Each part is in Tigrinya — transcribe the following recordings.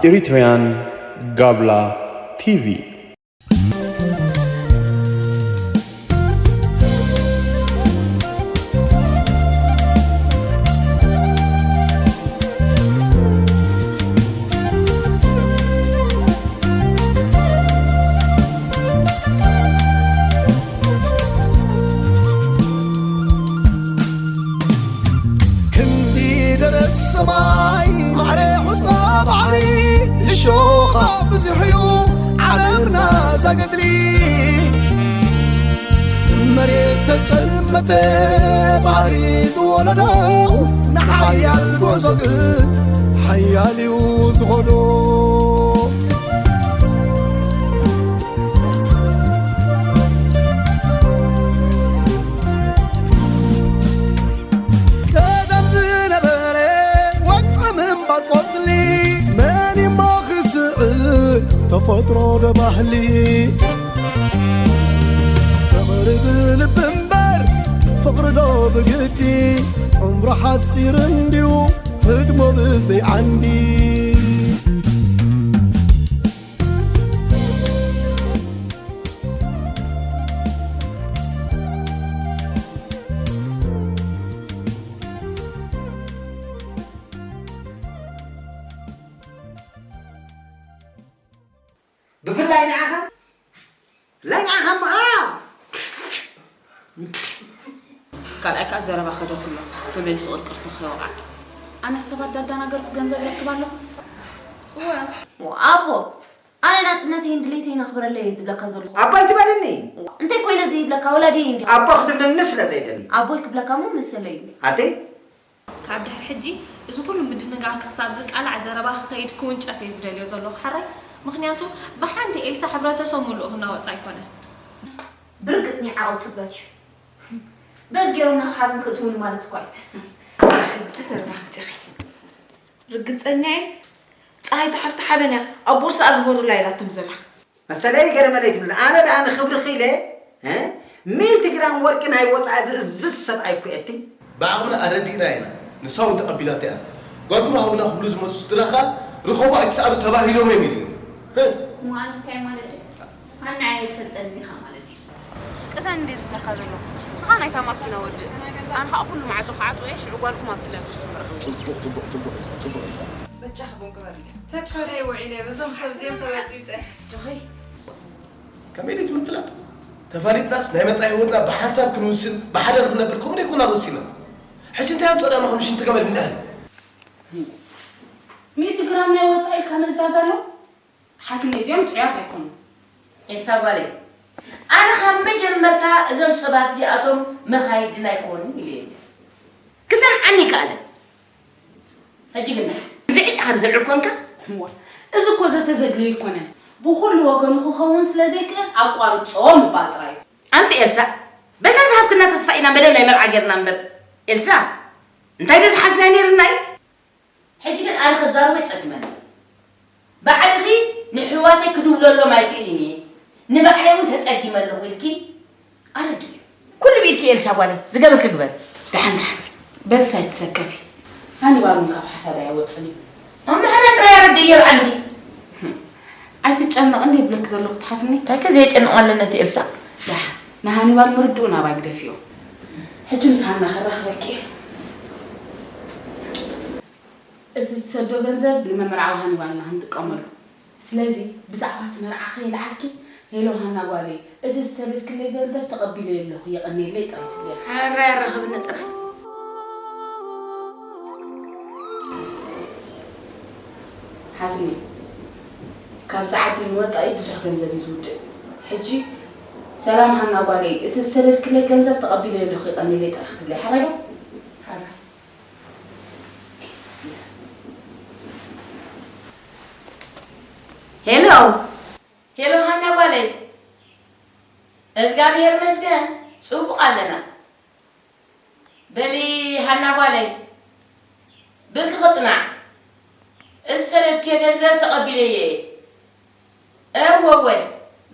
Eritrean Gabla T V. ክንዲ ደረት ሰማይ ማዕረ ሑጻ ባሕሪ እሾኻ ብዙሕ እዩ ዓለምና ዘገድሊ። መሬት ተጸልመተ ባሕሪ ዝወለዶ ንሓያል ጉዕዞ ግን ሓያል እዩ ዝኸዶ። ቀደም ዝነበረ ወግዒ ምንባር ቆጽሊ መን እሞ ክስዕር ተፈጥሮ ዶ ባህሊ ፍቕሪ ብልቢ እምበር ፍቕሪ ዶ ብግዲ ዕምሩ ሓጺር እንድዩ ህድሞ ብዘይ ዓንዲ። ብፍላይ ንዓኻ ብፍላይ ንዓኻ እምበኣ። ካልኣይ ከኣ ዘረባ ከደኩሎ ተመሊሱ ቅርቅርቶ ከይወቕዓኪ። ኣነ ሰባት ዳዳናገርኩ ገንዘብ ረክብ ኣለኹ። እወ። ኣቦ ኣነ ናጽነተይን ድሌተይን ኣኽብረለይ እየ ዝብለካ ዘለኹ። ኣቦ ኣይትበልኒ። እንታይ ኮይነ ዘይብለካ ወላዲየይ እንዲ። ኣቦ ክትብልኒ ስለ ዘይደሊ። ኣቦይ ክብለካ እሞ መሰለይ እዩ። ኣደይ ካብ ድሕሪ ሕጂ እዚ ኩሉ ምድንጋርኪ ክሳብ ዝቃላዕ ዘረባኺ ክኸይድ ክውንጨፍ እየ ዝደልዮ ዘለኹ ሓራይ። ምኽንያቱ ብሓንቲ ኤልሳ ሕብረተሰብ ምሉእ ክናወጽ ኣይኮነን። ብርግጽ ኒዓቑ ጽበት እዩ። በዚ ገይሮም ናብ ሓበን ክእትውኒ ማለት እኳ እዩ። ሕጂ ዘረባ ኣምጺኺ። ርግጸኛ እየ። ጸሃይ ትሕርቲ ሓበን እያ። ኣብ ቦርሳኣ ግበሩላ ኢላቶም ዘላ። መሰለይ ገለ መለ ኣይትብልን። ኣነ ደኣ ንኽብርኺ ኢለ፣ እ፣ ሚእቲ ግራም ወርቂ ናይ ወጻኢ ዝእዝዝ ሰብኣይ እኮ እየ እቲ። ብዓቕምና ኣረዲእና ኢና። ንሳ እውን ተቐቢላቶ እያ። ጓልኩም ሃቡና ክብሉ ዝመጹ ስድራኻ ርኸቡ ኣይትስኣሉ ተባሂሎም እዮም ኢሉኒ። ህ! እሞ ኣነ እንታይ ማለት እዩ? ኣነ ንዓይ ኣይትፈልጠንን ኢኻ ማለት እዩ። ቅሰን እንድየ ዝብለካ ዘለኹ። ንስኻ ናይታ ማኪና ወድእ። ኣነ ኸኣ ኩሉ ማዕጾ ክዓጽው እየ፣ ሽዑ ጓልኩም ኣብ ድላይኩም ትምርዕዎ። ጽቡቕ፣ ጽቡቕ፣ ጽቡቕ፣ ጽቡቕ ኢልካ። በጃኹም ግበርለይ። ተቸርየ ውዒለ፣ በዞም ሰብ እዚኦም ተበጽቢጸ። ጆኸይ። ከመይ ድዩ ምፍላጥ? ተፋሊጥናስ ናይ መጻኢ ህይወትና ብሓንሳብ ክንውስን፣ ብሓደ ክንነብር ከምኡ ደይኮና ወሲና። ሕጂ እንታይ ኣምጽኦ ደኣ ከም ሽንቲ ገመድ እንዳህል? ሚእቲ ግራም ናይ ወጻኢ ኢልካ ምእዛዝ ኣሎ? ሓትኒ እዚኦም ጥዑያት ኣይኮኑን። ኤልሳ ጓለይ፣ ኣነ ካብ መጀመርታ እዞም ሰባት እዚኣቶም መኻይድና ኣይኮኑን ኢለ እየ። ክሰምዓኒ ይከኣለ። ሕጂ ግን እዚ ዕጫኻ ንዘልዕል ኮንካ? እዋ፣ እዚ እኮ ዘተዘድለዩ ኣይኮነን። ብኹሉ ወገኑ ክኸውን ስለ ዘይክእል ኣቋርጾ ምባል ጥራይ እዩ። ኣንቲ ኤልሳ፣ በታ ዝሃብክና ተስፋ ኢና መደብ ናይ መርዓ ጌርና እምበር። ኤልሳ፣ እንታይ ዶ ዝሓዝናዮ ነይርና እዩ? ሕጂ ግን ኣነ ክዛረቦ ይጸግመኒ። ባዕልኺ ንሕዋተይ ክድውለሎም ኣይክእልን እየ፣ ንባዕለይ እውን ተጸጊመ ኣለኹ ኢልኪ ኣረድእዮ። ኩሉ ብኢድኪ ኤልሳ ጓለይ፣ ዝገበርኪ ግበሪ። ደሓን ደሓን፣ በስ ኣይትሰከፊ። ሃኒባል እውን ካብ ሓሳብ ኣይወጽን እዩ። ኣምሓራ ጥራይ ኣረድእዮ ባዕልኺ። ኣይትጨነቕ እንደ ይብለኪ ዘለኹ ትሓትኒ። እንታይ ከ ዘየጨንቕ ኣለኒ እቲ ኤልሳ? ደሓን፣ ንሃኒባል ምርድኡ ናባይ ግደፍዮ። ሕጂ ምስ ሃና ከራኽበኪ እየ። እቲ ዝሰዶ ገንዘብ ንመመርዓዊ ሃኒባል ኢና ክንጥቀመሉ። ስለዚ ብዛዕባ እቲ መርዓ ከየልዓልኪ፣ ሄሎ ሃና ጓለይ፣ እቲ ዝሰደድክለይ ገንዘብ ተቐቢለዮ ኣለኹ፣ የቐንየለይ ጥራይ ትብልያ። ሕራይ ኣራኽብኒ ጥራይ። ሓትኒ፣ ካብዚ ዓዲ ንወጻኢ ብዙሕ ገንዘብ እዩ ዝውድእ። ሕጂ፣ ሰላም ሃና ጓለይ፣ እቲ ዝሰደድክለይ ገንዘብ ተቐቢለዮ ኣለኹ፣ የቐንየለይ ጥራይ ክትብልያ። ሕራይ ዶ? ሕራይ። ሄሎ፣ ሄሎ፣ ሃና ጓለይ፣ እዝጋብሄር መስገን፣ ጽቡቕ ኣለና። በሊ፣ ሃና ጓለይ፣ ብርኪ ክጽናዕ፣ እዚ ሰደድክዮ ገንዘብ ተቐቢለዮ እየ። እወ፣ እወ፣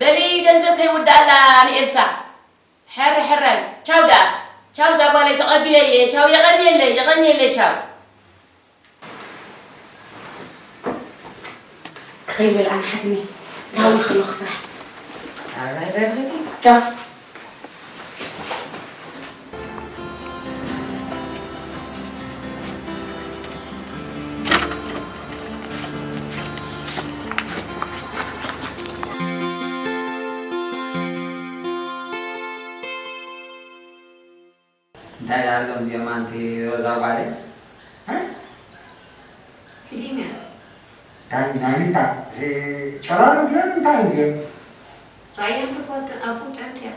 በሊ፣ ገንዘብ ከይውድኣላ ንኤልሳ። ሕራይ፣ ሕራይ፣ ቻው ደኣ። ቻው ዛጓለይ ተቐቢለየ። ቻው የቐንየለይ፣ የቐንየለይ ቻው። ክኸይበል ኣነ ሓትኒ ታዊ ከለኹ ስራሕ። ኣራይ በርህቲ። ቻው። እንታይ ኢላ ኣሎም እዚኦም ኣንቲ ሮዛ ጓለይ? እ? ፊልም እያ። እንታይ ናይ ምንታይ? እ፣ ጨራሩ ድዮም እንታይ እዮም? ራእያ ምርኳት ኣቦ ጥዕምቲ እያ።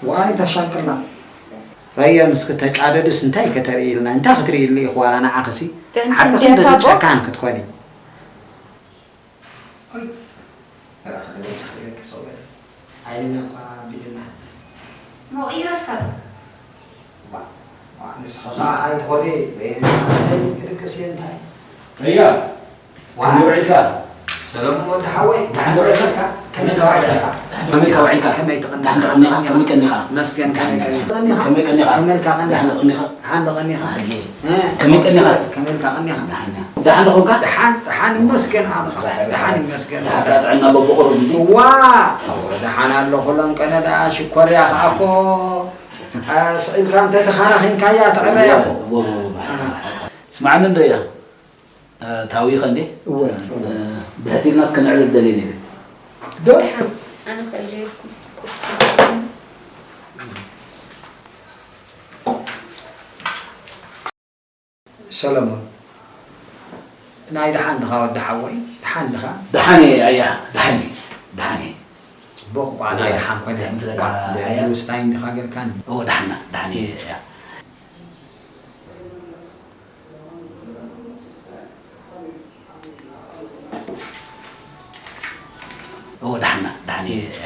ዋይ ተሻቅላ። ራእያ ምስ ከተጫደዱስ እንታይ ከተርእይልና? እንታይ ክትርእይልና ኢኹ ዋላ ንዓኽሲ? ጥዕምቲ ሓቅኺ እንድያ እንደ ታቦ? ጨካን ክትኮኒ። እይ፣ በራኸ ደበጃ ክብለኪ ሰው በለ። ዓይንና እኳ ኣቢሉና ሓድስ። ሞቕ ይረድካ ዶ? ዋ፣ ዋ፣ ንስኺ ኸዓ ኣይትኾሪ፣ ዘይንስማዕተይ ክድቅስ እየ እንታይ? እያ፣ ዋ። ከመይ ውዒልካ? ሰለሙ ወዲ ሓወይ፣ ደሓን ውዒልካ? ከመይ ውዒልካ? ከመይ ውዒልካ? ከመይ ትቕኒ? ደሓን ትቕኒ? ከመይ ቀኒኻ? መስገን፣ ከመይ ቀኒኻ? ከመይ ቀኒኻ? ከመይ ኢልካ ቀኒኻ? ደሓን ትቕኒ? ደሓን ዶ ቀኒኻ? ኣየ። እ፣ ከመይ ቀኒኻ? ከመይ ኢልካ ቀኒኻ? ደሓን። ደሓን ዶ ኾንካ? ደሓን፣ ደሓን ይመስገን ኣምላኽ። ደሓን፣ ደሓን ደሓን። ይመስገን። ደሓን ጥዕና በብቑሩብ እንዲ? ዋ! ደሓን ኣሎ ኩሎም ቀነ ደኣ ሽኮር እያ ከኣ እኮ። እ፣ ስዒልካ እንተ ተኻናኺንካያ ትዕረያ እኮ። እዎ፣ እዎ፣ እዎ፣ ብሓቂ፣ ብሓቂ። ስማዕኒ እንዶ እያ። እ፣ ታዊኸ እንዴ? እወ፣ እወ። እ፣ ብሕት ኢልና እስከ ንዕልል ደልየ ነይረ። ዶ? ደሓን፣ ኣነ ክዕልለኩም። ቁርሲ ክበልዕ። ሰለሙን፣ ናይ ደሓን ድኻ ወዲ ሓወይ? ደሓን ድኻ? ደሓን እየ ኣያ፣ ደሓን እየ፣ ደሓን እየ። ጽቡቕ፣ እኳ ናይ ደሓን ኮነ። ከምዚ ደኣ እኳ ኣያ። ልኡስታይ እንዲኻ ጌርካኒ። ኦ፣ ደሓና፣ ደሓን እየ ኣያ። ኦ፣ ደሓና፣ ደሓን እየ ኣያ።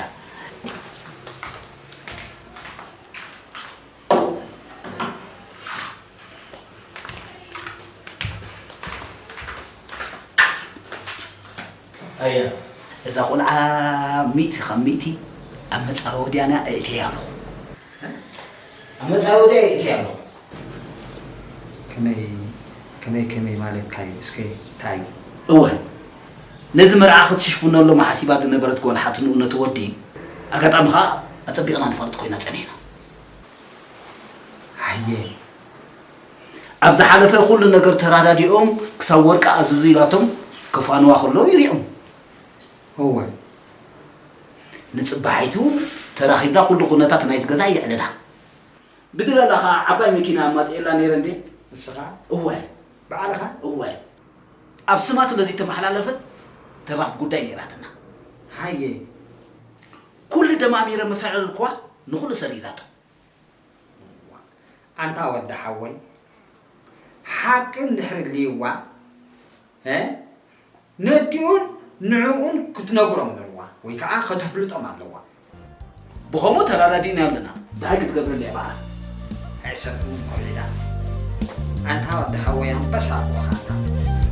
ኣያ። እዛ ቆልዓ ሚእቲ ካብ ሚእቲ ኣብ መጻወድያና ኣእትየ ኣለኹ። ኣብ መጻወድያ ኣእትየ ኣለኹ። ከመይ፣ ከመይ፣ ከመይ ማለትካ እዩ? እስከ እንታይ እዩ? እወ። ነዚ መርዓ ክትሽፍነሎም ሓሲባ ዝነበረት ጓል ሓትንኡ ነቲ ወዲ፣ ኣጋጣሚ ኸኣ ኣጸቢቕና ንፋለጥ ኮይና ጸኒሕና። ኣየ። ኣብ ዝሓለፈ ኩሉ ነገር ተራዳዲኦም ክሳብ ወርቂ ኣዝዙ ኢላቶም ከፋንዋ ከለዉ ይሪኦም። እወ። ንጽባሒቱ ተራኺብና ኩሉ ኩነታት ናይዚ ገዛ የዕልላ። ብድለላ ኸኣ ዓባይ መኪና ኣማጺኤላ ነይረ እንዴ? ንስኻ? እወ። ባዕልኻ? እወ። ኣብ ስማ ስለ ዘይተመሓላለፈት ተራኽ ጉዳይ ነይራትና። ሃየ። ኩሉ ደማሚረ ምስ ኣዕለልኩዋ ንኹሉ ሰሪዛቶ። ኣንታ ወዲ ሓወይ፣ ሓቂ እንድሕር ድልይዋ፣ እ፣ ነዲኡን ንዕኡን ክትነግሮም ኣለዋ፣ ወይ ከዓ ከተፍልጦም ኣለዋ። ብኸምኡ ተራዳዲእና ኣለና። ደሃይ ክትገብረለይ ባዕላ። ኣይሰብእን ኮልዒላ። ኣንታ ወዲ ሓወይ ኣንበሳ ኣቦኻ ኣታ።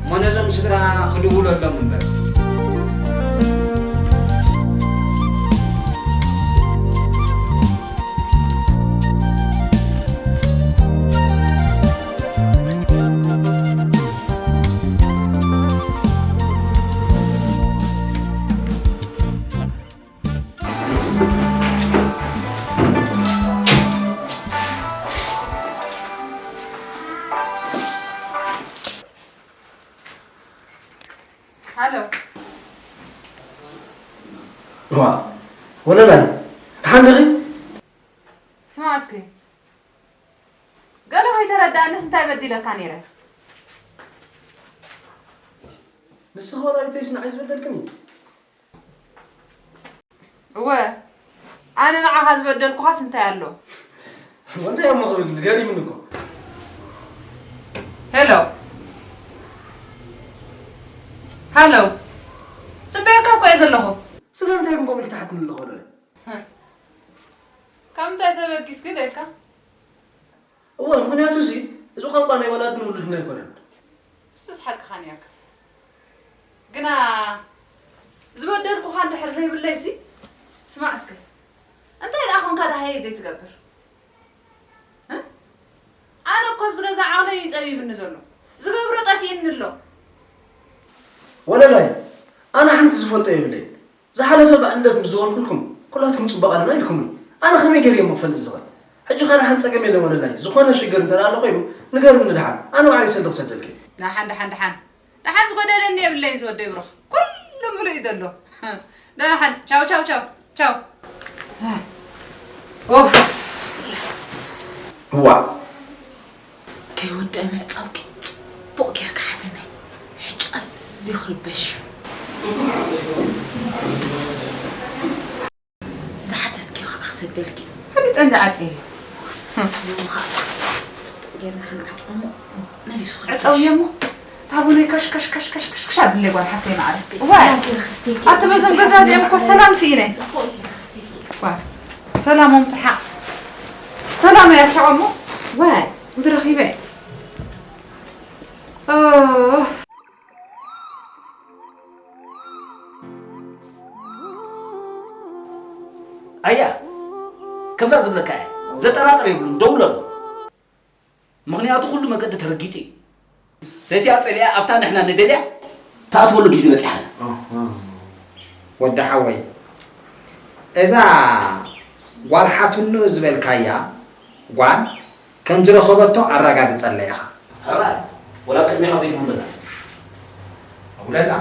እሞ ነዞም ስድራ ክድውለሎም እምበር። ሃሎ። ዋ፣ ወለላይ፣ ደሓን ዲኺ? ስማዕ እስኪ። ገለ ከይተረድኣንስ እንታይ በዲለካ ነይረ? ንስኺ ወላዲተይስ ንዓይ ዝበደልክኒ? እወ፣ ኣነ ንዓኻ ዝበደልኩኻስ እንታይ ኣሎ? እንታይ እሞ ክብል ገሪሙኒ እኮ። ሄሎ። ሃሎ። ጽበየካ እኮ እየ ዘለኹ። ስለምንታይ ግን ከምኡ ኢልኪ ትሓትኒ ኣለኺ ወለላይ? ካብ ምንታይ ተበጊስኪ ደልካ? እወ፣ ምኽንያቱ እዚ፣ እዚ ቋንቋ ናይ ወላድን ውሉድን ኣይኮነን። እሱስ ሓቅኻ ነይርካ። ግና ዝበደልኩኻ እንድሕር ዘይብለይሲ፣ ስማዕ እስከ። እንታይ ደኣ ኾንካ ደሃየ ዘይትገብር? እ? ዝገዛ ዓቕለይ እዩ ጸቢብኒ ዘሎ። ዝገብሮ ጠፊእኒ ኣሎ። ወለላይ፣ ኣነ ሓንቲ ዝፈልጦ የብለይን። ዝሓለፈ በዓል ልደት ምስ ደወልኩልኩም፣ ኩላትኩም ጽቡቕ ኣለና ኢልኩምኒ። ኣነ ከመይ ገይረ እሞ ክፈልጥ ዝኽእል? ሕጂ ኸኣ ደሓን ጸገም የለን ወለላይ። ዝኾነ ሽግር እንተ ደኣ ኣሎ ኮይኑ፣ ንገሩኒ ደሓን። ኣነ ባዕለይ ሰልዲ ክሰደልኪ። ደሓን፣ ደሓን፣ ደሓን። ደሓን ዝጎደለኒ የብለይን ዝወደይ ብሩኽ። ኩሉ ምሉእ እዩ ዘሎ። ደሓን። ቻው፣ ቻው፣ ቻው። ቻው። ኦፍ። እዋ። ከይወድአ ምዕጻውኪ ጽቡቕ ጌርካ ሓዘናይ። ሕጂ ኣዝዩ ክርበሽ እዩ። ዝሓተትኪ ኸኣ ክሰደልኪ። ፈሊጠ እንዲ ዓጽየ እዩ። እሞ ኸኣ ጽቡቕ ጌርና ክንዓጽዎ እሞ መሊሱ ክርበሽ። ዕጸውዮ እሞ። ታቡነይ ከሽ፣ ከሽ፣ ከሽ፣ ከሽ፣ ከሽ፣ ከሽ ኣብለይ ጓል ሓፍተይ መዓረ። ዋይ። ናተይ ክስትይኪ። ኣቲ በዞም ገዛ እዚኦም እኮ ሰላም ስኢነ። ጽቡቕ ኢልኪ ክስትይኪ። ዋይ። ሰላሞም ትርሓቕ። ሰላም እያ ርሒቖሞ። ዋይ። ጉድ ረኺበ። ኦ። ኣያ፣ ከምዛ ዝብለካ እየ። ዘጠራጥር የብሉን፣ ደውለሉ። ምኽንያቱ ኩሉ መገዲ ተረጊጡ እዩ። ሰትያ ጸሊኣ ኣብታ ንሕና ንደልያ ትኣትወሉ ግዜ በጺሓ ኣላ። ኣሃ። ወዲ ሓወይ፣ እዛ ጓል ሓትኖ ዝበልካያ ጓል ከም ዝረኸበቶ ኣረጋግጸላ ኢኻ። ሕራይ፣ ወላ ቅድሜኻ ዘይብሉ ኣለና። ኣውለላ።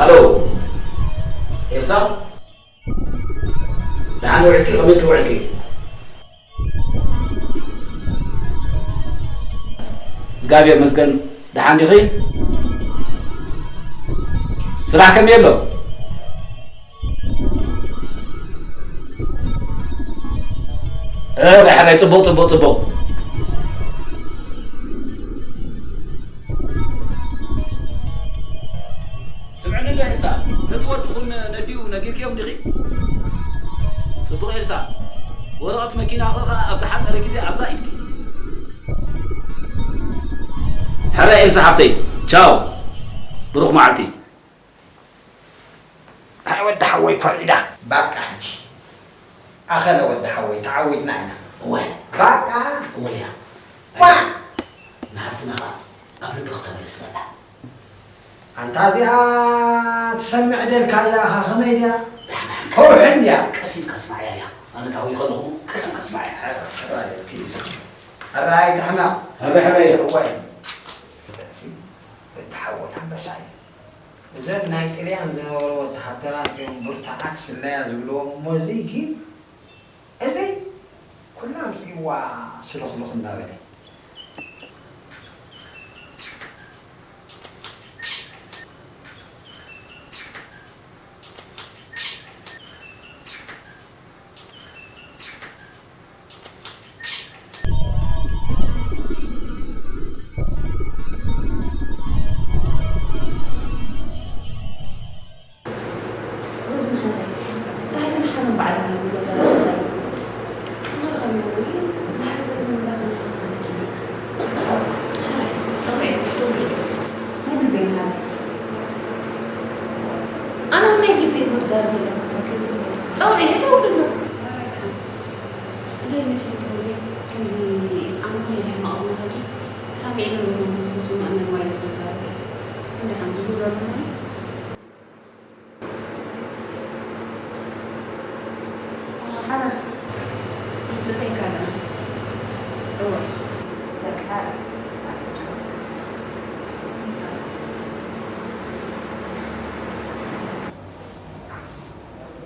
ኣሎ፣ ኤልሳ፣ ደሓን ውዒልኪ? ከመይ ውዒልኪ? እግዚኣብሔር ይመስገን። ደሓን ዲኺ? ስራሕ ከመይ ኣሎ? እ፣ ሕራይ፣ ጽቡቕ፣ ጽቡቕ፣ ጽቡቕ። ስምዕኒ እንዶ ኤልሳ፣ ነቲ ወድኹም ነዲኡ ነጊርክዮም ዲኺ? ጽቡቕ ኤልሳ፣ ወረቐት መኪናኺ ኸኣ ኣብ ዝሓጸረ ግዜ ኣብዛ ኢድኪ። ሕራይ ኤልሳ ሓፍተይ፣ ቻው። ብሩኽ መዓልቲ። ኣይ ወዲ ሓወይ ኮርዒዳ። ባቃ ሕጂ። ኣኸለ ወዲ ሓወይ ተዓዊትና ኢና። እወ። ባቃ። እወ እያ። ኳ። ንሓፍትና ኸኣ ኣብ ልብኺ ተመለስ በላ። ኣንታ እዚኣ ትሰምዕ ደልካያ ኢኻ ከመይ ድያ? ዳሕና ከውሒ እንድያ። ቀስ ኢልካ ስማዕያ እያ። ኣነ ታዊ ከለኹ ቀስ ኢልካ ስማዕያ። ሕራይ ኢልኪ። ሕራይ ትሕመቕ። ሕራይ ሕራይ እያ። እወ። ጥዕሲ ወዲ ሓወይ ኣንበሳ እዩ። እዘን ናይ ጥልያን ዝነበሩ ወተሃደራት እዮም ብርቱዓት ስለያ ዝብልዎም እሞ፣ እዚ ግን፣ እዚ ኩሉ ኣምጺእዋ ስልኽልኽ እንዳበለ። ሮዚ መሓዛይ፣ ጸሓይትን ሓመን ባዕልና ንብሎ ዘለና። ንስኻ ከመይ ወይ ዝሓለፈ ንምምላስ ወደ ሓጻን። ጸውዒ፣ ደውሊ። ናይ ልበይ መሓዛይ። ኣነ እውን ናይ ልበይ ጉድ ዛረብ ኣለኹ። ጸውዒ፣ ደውሊ ኣሎ። እንታይ ይመስለኪ ሮዚ፣ ከምዚ ኣነ ከመይ ሕማቕ ዝነኸኪ፣ ሳሚኤልን ሮዛን ተዝፈትዉ መእመን ዋይለ ስለ ዝዛረብ እዩ። እንድሓን ዝብሉ ኣለዉ ማለት። ሓና፣ ይጽበይካ ኣለና። እወ። በቃ።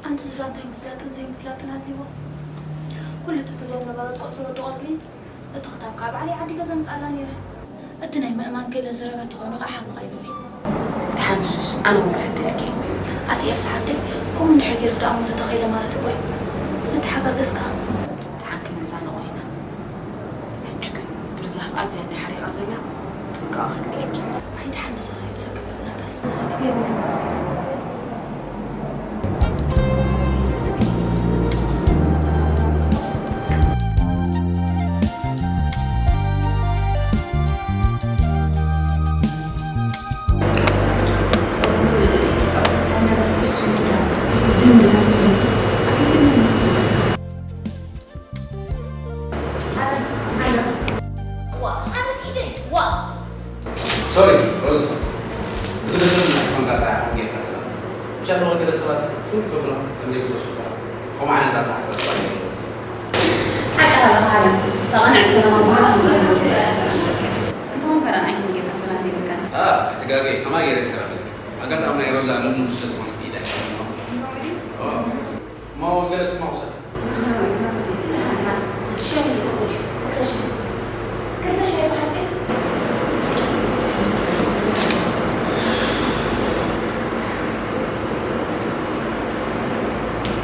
ኣንቲ ዝላ እንታይ ምፍላጥን ዘይምፍላጥን ኣድልይዎ? ኩሉ እቲ ትብሎም ነበራት ቆጽሊ ወዲ ቆጽሊ፣ እቲ ክታብ ከኣ ባዕለይ ዓዲ ገዛ ምጽኣላ ነይረ። እቲ ናይ ምእማን ክእለት ዘረባ ተኾይኑ ከኣ ሓመቕ ኣይብለይ። ደሓን ንሱስ ኣነ እውን ክሰደልኪ እየ። ኣቲ ኤልሳ ሓፍተይ፣ ከምኡ እንድሕር ገይሩ ደኣ እሞ ተተኸኢለ ማለት እኮ እዩ። ንተሓጋገዝ ከኣ። ደሓን ክንዛነቖ ኢና። ሕጂ ግን ብርዛፍ ኣዝያ እንዳ ሓሪቓ ዘላ ጥንቃቐ ከድልየኪ። ኣይ ደሓን ንሳ ዘይትሰክፍ ናታስ ተሰኪፈ ይብሉ። ጌርካ ሰባት። ምሻ ንወገለ ሰባት ትም ተብሎ ከም ዘይትወስዱካ። ከምኡ ዓይነት ኣተሓሳስባ ኣለዎ። ሓቂ ኣለኻ ዓለም። ተቐንዕ ሰላም ኣባህላ ክንገርም ወስደ እያ ሰላም ትበልካ። እንተኾን ከ ራን ዓይኒ ጌርካ ሰላም ዘይብልካ። ኣ፣ ሕትጋገ ከማ ገይረ ሰላም። ኣጋጣሚ ናይ ሮዛ ልምድ ስለ ዝኾነት ኢዳ። ኦ፣ እሞ ገለ ትማውሰድ።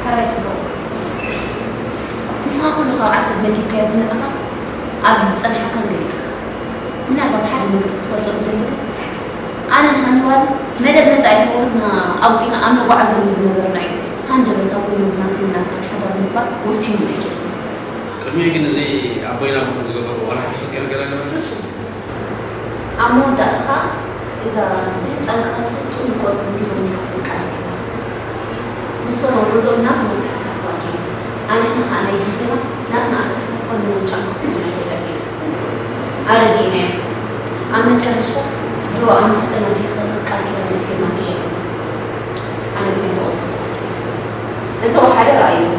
ሕራይ ጽቡቕ። ንስኻ ኩሉ ካብ ዓሰብ መዲብካዮ ዝመጻኻ ኣብዚ ዝጸንሓካን ገሊጽካ። ምናልባት ሓደ ነገር ክትፈልጦ ዝደሊ ግን ኣነን ሃኒባልን መደብ መጻኢ ህይወትና ኣውጺና ኣብ ነጓዓዘሉ ዝነበርና እዩ። ሃንደበታዊ ኮይና ዝናተይን ናትካን ሓዳር ንምግባር ወሲኑ እዩ። ቅድሚኡ ግን እዚ ኣቦይና ብከም ዝገበርዎ ዋላ ሓንቲ ትፈልጥዮ ነገር ኣለዋ? ፍጹም። ኣብ መወዳእታ ከኣ እዛ ብህጻን ክኸፍል ጥዑም ቆጽሊ ሒዞም ይኸፍል ቃል ዜማ። ንሶም ኣብ ገዝኦም ናቶም ኣተሓሳስባ ገይሮም፣ ኣንሕና ከኣ ናይ ግዜና ናትና ኣተሓሳስባ ንምውጫ ክንኮነና ተጸጊና። ኣረዲእናዮ። ኣብ መጨረሽታ ድሮ ኣብ ማህጸና ዲኺ ቃል ኪዳን መሲልና ሒዘናዮ። ኣነ ግን ኣይተቐበልኩን። እንተወሓደ ረኣይዎ።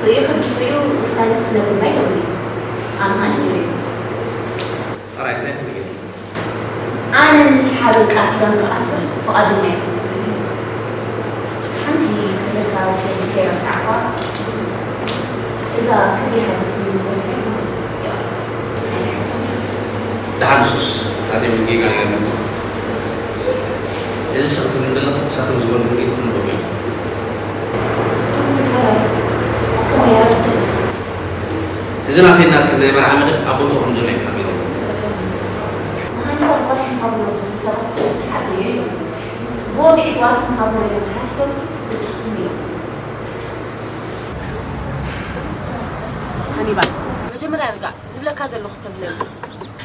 ርእይኺ ብድሕሪኡ ውሳኔኺ ትነግርና ኢሎምኒ። ኣምሃኒ ነይሩ እዩ። ጥራይ እንታይ ትብሊ? ኣነ ምስ ሓበን ቃል ኪዳን ክኣስር ፍቓደኛ ኣይኮንኩን። ሓንቲ ክብለካ ዝደሊ ከይረሳዕኳ፣ እዛ ክብሪ ሃበትኒ ኮይና፣ ያው፣ ኣይሓሰብኩን። ደሓን ንሱስ ናተይ እውን ጌጋ ነይሩ። እዚ ስኽትብሊ ዘለኹ ንሳቶም ዝበልዎ ጌርኩም ንበሉ። እዚ ናተይ ናትክን ናይ መርዓ መደብ ኣብ ቦትኡ ከም ዘሎ ይሓቢሮም። ንሃኒባል ጓል ሓንኳብ ናይዞም ሰባት ሰብ ተሓቢሩ እዩ። ብወግዒ ጓል ሓንኳብ ናይዞም ሓቲቶምስ ትብጻሕኩም እዮም። ሃኒባል፣ መጀመርያ ርጋእ፣ ዝብለካ ዘለኹ ስተብለኒ።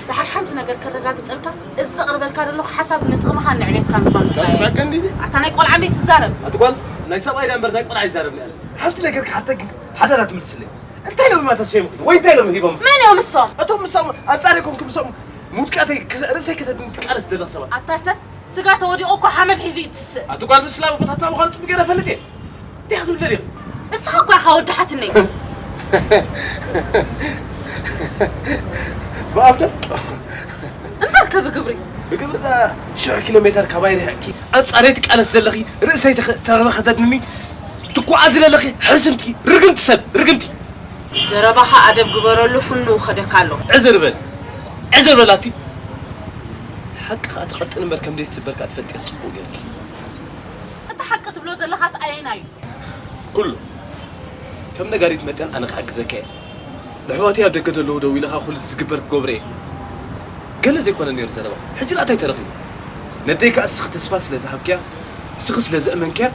ደሓር ሓንቲ ነገር ከረጋግጸልካ፣ እዚ ዘቕርበልካ ዘለኹ ሓሳብ ንጥቕምኻን ንዕቤትካን ምዃኑ ጥራይ እዩ። በቃ እንዲዚ። ኣታ ናይ ቆልዓ እንዴት ትዛረብ? ኣቲ ጓል፣ ናይ ሰብኣይ ዳ እምበር ናይ ቆልዓ ይዛረብ ነይረ። ሓንቲ ነገር ክሓተኪ ሓደራ ትምልስለይ። እንታይ ኢሎም እማ ተሰይሙ? ወይ እንታይ ኢሎም ሂቦም? መን እዮም እሶም? እቶም ምሳም ኣንጻር ይኮንኩም ምሳም ሙድቃተይ ክስ-፣ ርእሰይ ከተድኒ ትቃለስ ዘለኽ ሰባት። ኣታ ሰብ፣ ስጋ ተወዲቑ እኮ ሓመድ ሒዙ እዩ ትስእ። ኣቲ ጓል ምስላ ቦታትና ምዃኑ ጽቡቅ ገይረ ፈልጥ እየ። እንታይ ክትብል ደሊኹ? እስኻ እኮ ኢኻ ወዲ ሓትነይ። ብኣፍ ዶ? እምበርከ ብግብሪ። ብግብሪ ዳ ሽሕ ኪሎ ሜተር ካባይ ርሒቕኪ ኣንጻረይ ትቃለስ ዘለኺ ርእሰይ ተኸ-፣ ተረኸተድንኒ ትጓዓዚ ዘለኺ ሕስምቲ ርግምቲ ሰብ ርግምቲ። ዘረባኻ ኣደብ ግበረሉ ፍኑ ከደካ ኣሎ። ዕዝር በል። ዕዝር በል ኣቲ። ሓቂ ከኣ ትቐጥን እምበር ከም ዘይትስበር ከኣ ትፈልጢ ኢኺ ጽቡቕ ጌርኪ። እቲ ሓቂ ትብሎ ዘለኻስ ኣየናይ እዩ? ኩሉ። ከም ነጋሪት መጠን ኣነ ክሕግዘካ እየ። ንኣሕዋተይ ኣብ ደገ ዘለዉ ደዊለ ከኣ ኩሉ ዝግበር ክገብሮ እየ። ገለ ዘይኮነ ነይሩ ዘረባ። ሕጂ ደኣ እንታይ ተረኺቡ? ነደይ ከኣ እስኺ ተስፋ ስለ ዝሃብክያ፣ እስኺ ስለ ዘእመንክያ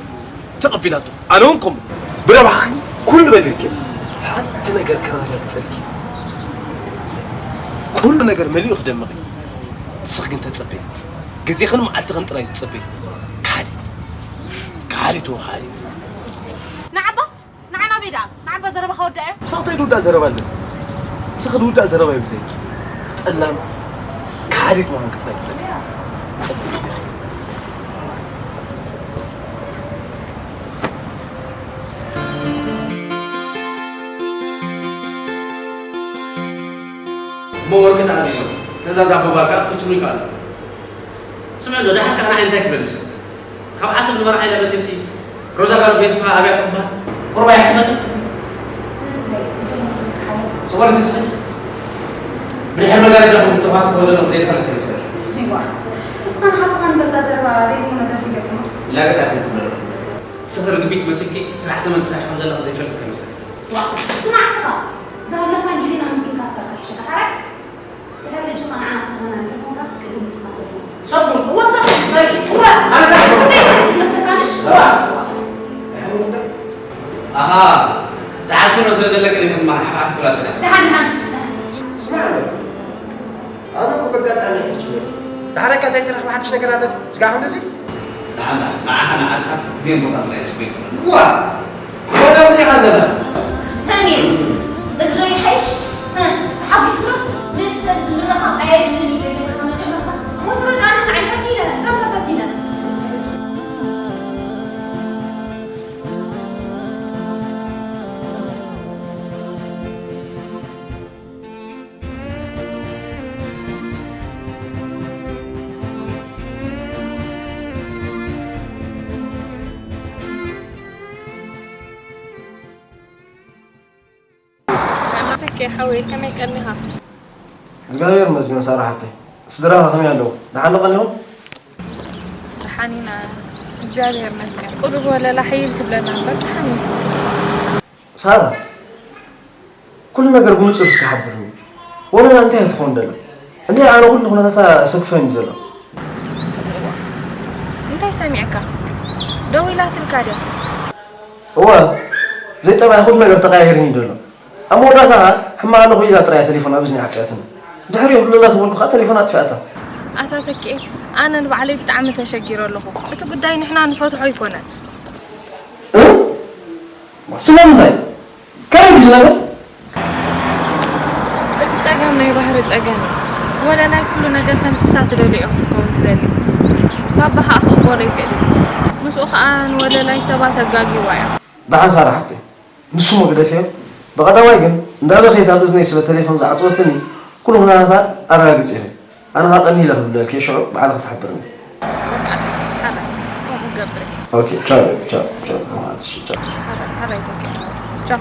ተቐቢላቶ። ኣነ እውን ከምኡ። ብረብሓኺ ኩሉ በሊልኪ። ሓንቲ ነገር ከረጋግጸልኪ። ኩሉ ነገር መሊኡ ክደምቕ እዩ። ንስኺ ግን ተጸበዪ። ግዜኽን መዓልትኽን ጥራይ ተጸበዪ። ከሓዲት። ከሓዲት ወ ከሓዲት። ንዓባ፣ ንዓ ናበይ ደኣ? ንዓባ ዘረባኻ ወዳእዮ? ምሳኺ እንታይ ዝውዳእ ዘረባ ኣለኒ? ምሳኺ ዝውዳእ ዘረባ የብለይን። ጠላም ከሓዲት ምዃንኪ ጥራይ ፍለጢ። እሞ ወርቂ ተኣዚዞም፣ ትእዛዝ ኣቦ ባርካ ፍጹም ይከኣል። ስምዕ ዶ፣ ደሓር ከኣ ንዓይ እንታይ ክበልስ? ካብ ዓሰብ ንመርዓ ኢለ መጺእሲ፣ ሮዛ ጋር ቤት ስፍራ ኣብያ ትበሃል። ቁርባ ይሕስበል። ጽወር ትስል። ብድሕሪ መጋረጃ ኹም ተዋት ክወዘሎ ዘይፈልጥ ይመስል። ይዋ። ተስፋን ሓብትኻን በዛ ዘረባ ዘይትኮነ ደንፊ ጌርኩሞ። ላገጽ ኣይኮንኩም። ስኽር ግቢት መሲልኪ፣ ስራሕ ተመን ትሰርሒ ከም ዘለኺ ዘይፈልጥ ይመስል። ዋ፣ ስማዕ ስኻ። ዝሃለካን ግዜና ምስኪንካ ትኸርካ ይሸካ ሓራይ። ድሕሪ ሕጂ ኸኣ ንዓና ክትኾና እንድሕር ኮንካ፣ ቅድም ንስኻ ሰብ ኩን። ሰብ ኩን? እወ፣ ሰብ ኩን። ናይ እወ። ኣነ ሰብ ኩን። እንታይ ማለት እዩ መስለካ፣ ምሽ? እወ። ድሓን ይኹን ዶ? ኣሃ፣ ዝሓዝኩ ነው ስለ ዘለክን ኢኹን ማራ፣ ሓፍ ክትብላ ጽናሕ። ደሓን፣ ደሓን፣ ስስ፣ ደሓን። ስማዕ፣ ኣነ እኮ በጋጣሚ እየ ሕጂ መጺእ። ደሓር ከ እንታይ ተረኽበ ሓድሽ ነገር ኣሎ ድዩ? ስጋዕ እንደዚ? ንዓና፣ ንዓኻ ንዓካ ግዜን ቦታን ጥራይ እዩ ጽቡቅ ይኮነና። ዋ! ወዳም እዚኻ ዘለኻ። ተሚም፣ እዚ ዶ ይሓይሽ? እ፣ ተሓጒስካ? ምስ ሰብ ዝምረኻ ቀያይድልኒ ኢለ ነግረኻ መጀመርታ። ወትሩ ደኣ ንዓይ ፈቲነ፣ ከምታ ፈቲነ። ኦኬ ሓወይ፣ ከመይ ቀኒኻ? እግዚኣብሔር ይመስገን ሳራ ሓፍተይ። ስድራኻ ከመይ ኣለዉ? ደሓን ዶ ቀኒኹም? ደሓን ኢና፣ እግዚኣብሔር ይመስገን። ቁሩብ ወለላ ሕይል ትብለና እምበር ደሓን ኢና። ሳራ፣ ኩሉ ነገር ብንጹር እስኪ ሓብርኒ። ወለላ እንታይ እዩ ትኸውን ደላ? እንታይ ኣነ ኩሉ ኩነታታ ሰክፈኒ ዘሎ። እንታይ ሰሚዕካ? ደዊላትልካ ድያ? እወ፣ ዘይጠባይ ኩሉ ነገር ተቀያይርኒ ዘሎ። ኣብ መወዳእታ ኸኣ ሕማቕ ኣለኹ ኢላ ጥራይ እያ ተሌፎን ኣብ እዝኒ ዓጽያትኒ። ድሕሪኡ ኩሉ ኣላ ተበልኩ ኸኣ ተሌፎን ኣጥፊኣታ። ኣታ ተኪኤ፣ ኣነ ንባዕለይ ብጣዕሚ ተሸጊረ ኣለኹ። እቲ ጉዳይ ንሕና ንፈትሖ ኣይኮነን። እ? ስለምንታይ? ከመይ እዩ እዚ ነገር? እቲ ጸገም ናይ ባህሪ ጸገም እዩ። ወለላይ ኩሉ ነገር ከምቲ ንሳ ትደልዮ ክትከውን ትደሊ። ባባ ኸኣ ክቕበሎ ኣይክእልን እዩ። ምስኡ ኸኣ ንወለላይ ሰባት ኣጋግይዋ እዮም። ደሓን ሳራ ሓብተይ፣ ንሱ እሞ ግደፍዮ። ብቐዳማይ ግን እንዳበኸየት ኣብ እዝነይ ስለ ተሌፎን ዝዓጸወትኒ ኩሉ ኩነታታ ኣረጋጊጸ ኢኺ። ኣነ ኸኣ ቀንየ ኢለ ክድውለልኪ እየ፣ ሽዑ ባዕልኺ ትሕብርኒ። በቃ፣ ሓራይ፣ ከምኡ ገብር። ኦኬ፣ ቻው፣ ቻው፣ ቻው፣ ማለት እሺ፣ ቻው። ሓራይ፣ ሓራይ፣ ኦኬ፣ ቻው።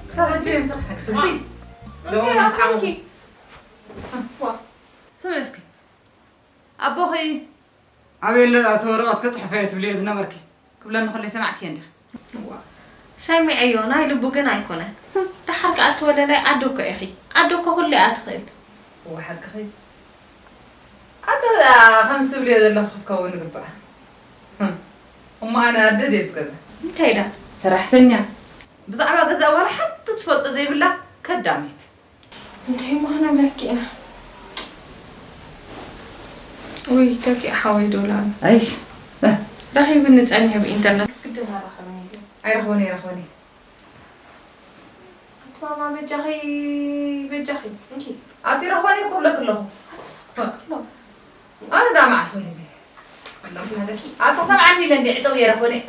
ክሳብ ሕጂ የምሳኺ ሓግዝሲ። ሎሚ ምስ ዓመኹ። ዋ፣ ስምዒ እስኪ። ኣቦኺ ኣበይ ኣሎ እቲ ወረቐት ከጽሕፎ እየ ትብልዮ ዝነበርኪ? ክብለኒ ከሎ ይሰማዕክዮ እንዲኺ። እዋ፣ ሰሚዐዮ፣ ናይ ልቡ ግን ኣይኮነን። ደሓር ከኣ እቲ ወለላይ ኣዶ እኮ ኢኺ። ኣዶ እኮ ኩሉ እያ ትኽእል። እዋ፣ ሓቅኺ። ኣደ ከምዚ ትብልዮ ዘለኺ ክትከውን ይግባኣ። ህም። እሞ ኣነ ኣደ ድየ ምስ ገዛ? እንታይ ዳ? ሰራሕተኛ። ብዛዕባ ገዛ ዋላ ሓንቲ ትፈልጦ ዘይብላ ከዳሚት። እንታይ እሞ ክንብለኪ ኢና? ውይ፣ ተኪእ ሓወይ ዶላር። ኣይሽ። ረኺብኒ ጸኒሐ ብኢንተርነት። ግድን ኣራኸብኒ እዩ። ኣይረኽቦን እየ፣ ኣይረኽቦን እየ። ኣቲ ማማ በጃኺ፣ በጃኺ፣ እንኪ። ኣቲ ረኽቦን እየ እኮ ብለኪ ኣለኹ። ኣቲ ሰማዕኪ ኣሎ። ኣነ ዳ መዓስ ወሊደ? ኣለኹ ኣለኪ። ኣታ ሰምዓኒ ኢለ እንዲ ዕጸው እየ ረኽቦን እየ።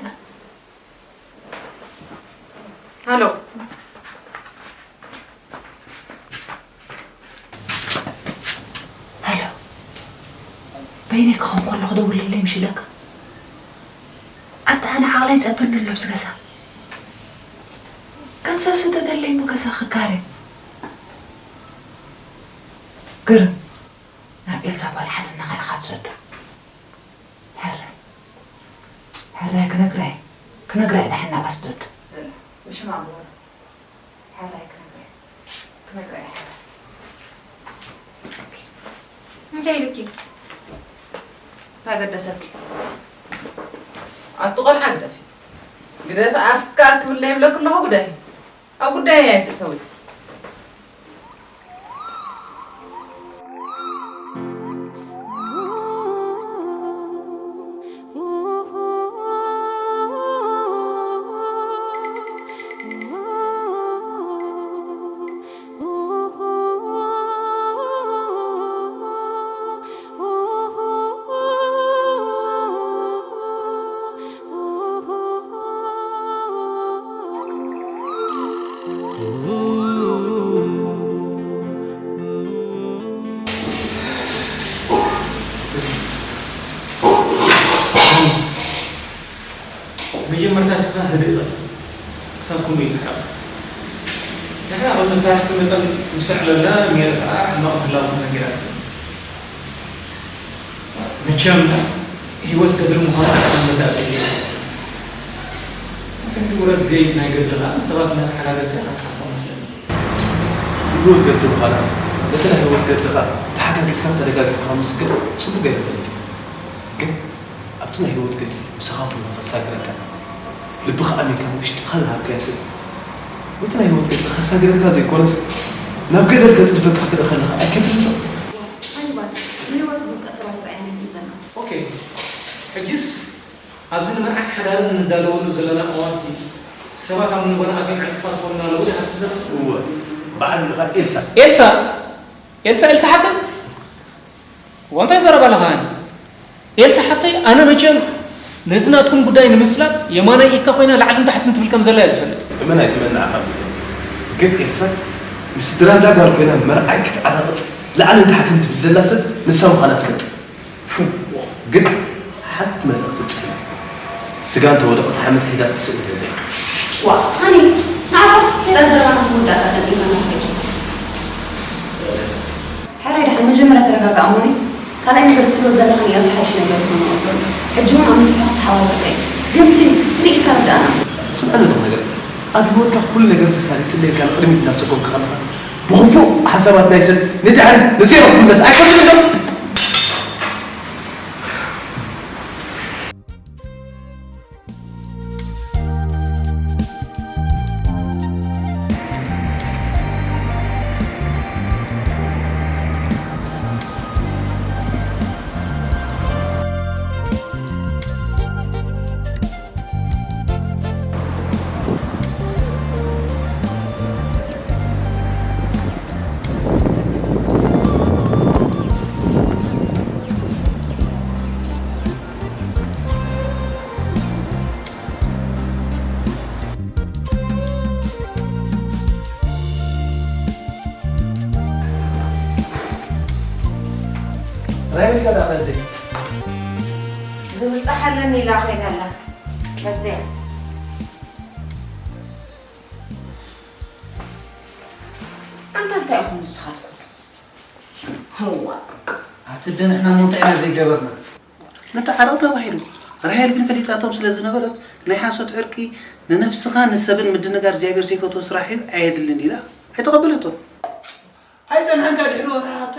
ሃሎ። ሃሎ። በይነይ ክኸውን ከለኹ ደውልለይ ምሽ ኢለካ። ኣታ ኣነ ዓቕለይ ጸበኒ ኣሎ ኣብዚ ገዛ። ገንዘብ ስደደለይ እሞ ገዛ ክጋረ። ግርም። ናብ ኤልሳ ጓል ሓትነኻ ኢኻ ትሰዶ። ሕራይ። ሕራይ ክነግራ እየ። ክነግራ እየ ደሓን ናብ ኣስደዱ። ብሽማ እምበሩ። ሕራይ ክነግራ እየ። ክነግራ እየ ሕራይ። እንታይ ኢልኪ? እንታይ ገደሰኪ? ኣቲ ቆልዓ ግደፊ። ግደፊ ኣፍካ ክብለይ ይብለኪ ኣለኹ ግደፊ። ኣብ ጉዳየይ ኣይትእተዊ። መጀመርታ ንስኻ ህድእ በል፣ ክሳብ ክንድኡ ይትሕረቕ። ንሕና ከም መሳርሕቲ መጠን ምስ ተዕለልና፣ ሜሪ ከኣ ሕማቕ ምህላዉ ተነጊራትኒ። መቸም፣ ህይወት ገድሊ ምዃኑ ኣነ ከም መርዳእ ዘድልዮ። እቲ ውረድ ዘይት ናይ ገድልኻ፣ ሰባት እናተሓጋገዝካ ኢኻ ትሓልፎ መስለኒ። ህይወት ገድሊ ምዃና፣ ነቲ ናይ ህይወት ገድልኻ ተሓጋጊዝካን ተደጋጊፍካ ከም ዝስገር ጽቡቕ ገይረ ፈሊጠ። ግን ኣብቲ ናይ ህይወት ገድሊ ምሳኻ ኮይኑ ከሳግረካ፣ ልብኻ ኣሚንካ ውሽጥኻ ዝሃብካዮ ሰብ፣ ነቲ ናይ ህይወት ገድሊ ከሳግረካ ዘይኮነስ፣ ናብ ገደል ከጽድፈካ ክትርኢ ከለኻ ኣይከብድን ዶ? ሃኒባል፣ ንህይወት ብውልቀ ሰባት ርኣያ ኣይትምዘና። ኦኬ፣ ሕጂስ ኣብዚ ንመርዓን ሓዳርን እንዳለወሉ ዘለና እዋንሲ፣ ሰባት ኣብ መንጎና ኣትዮም ዕንቅፋት ዝኾኑና ኣለዉ ዶ ሓፍቲ ዘላ? እወ፣ በዓል ምኻድ ኤልሳ። ኤልሳ? ኤልሳ፣ ኤልሳ ሓፍተይ? እዋ፣ እንታይ ዘረባ ኣለኻ? ኣነ፣ ኤልሳ ሓፍተይ፣ ኣነ መቸም ነዚ ናትኩም ጉዳይ ንምስላጥ የማናይ ኢድካ ኮይና ላዕልን ታሕትን ትብል ከም ዘላ እየ ዝፈልጥ። እመን ኣይትመን ንዓኻ ብትብል። ግን ኤልሳ ምስ ስድራ እንዳ ጓል ኮይና መርዓይ ክትዓናቕጽ ላዕልን ታሕትን ትብል ዘላ ሰብ ንሳ ምዃና ፍለጥ። ግን ሓንቲ መልእኽቲ ብጻይ ስጋ እንተወደቐት ሓመድ ሒዛ ትስእ ዘላ እያ። ዋ፣ ኣነ ንዓኻ ከላ ዘረባና ክወዳእካ ተንኢና ንኽእል። ሕራይ ደሓን መጀመርያ ተረጋጋእ እሞኒ፣ ካልኣይ ነገር ዝትብሎ ዘለኻ ንእያሱ ሓድሽ ነገር ይኾን ዘሎ። ሕጂ እውን ኣብ ምፍትሑ ክትሓባበርካ እዩ። ግን ፕሊዝ ርኢካ ርድኣና። ስምዐኒ ኣለኹ ነገር ኣብ ህይወትካ ኩሉ ነገር ተሳሊጥለ ኢልካ ንቕድሚት እናሰጎምካ ከለኻ ብኽፉእ ሓሳባት ናይ ሰብ ንድሕሪት ንዜሮ ክትምለስ ኣይኮንኩን ዶ? ራይል ከዳ ኸደይ ዝብጻሕ ኣለኒ ኢላ ከይዳ ኣላ። መጽያ። ኣንታ እንታይ ኢኹም ንስኻትኩም? ህዋ። ኣቲ ደንሕና እሞ እንታይ ኢና ዘይገበርና? ነቲ ዓረቕ ተባሂሉ። ራሄል ግን ፈሊጣቶም ስለ ዝነበረት ናይ ሓሶት ዕርቂ ንነብስኻ ንሰብን ምድንጋር እግዚኣብሔር ዘይፈትዎ ስራሕ እዩ ኣየድልን ኢላ ኣይተቐበለቶን። ኣይጸንሐንካ ድሕሪ ወርሒ ሃብተ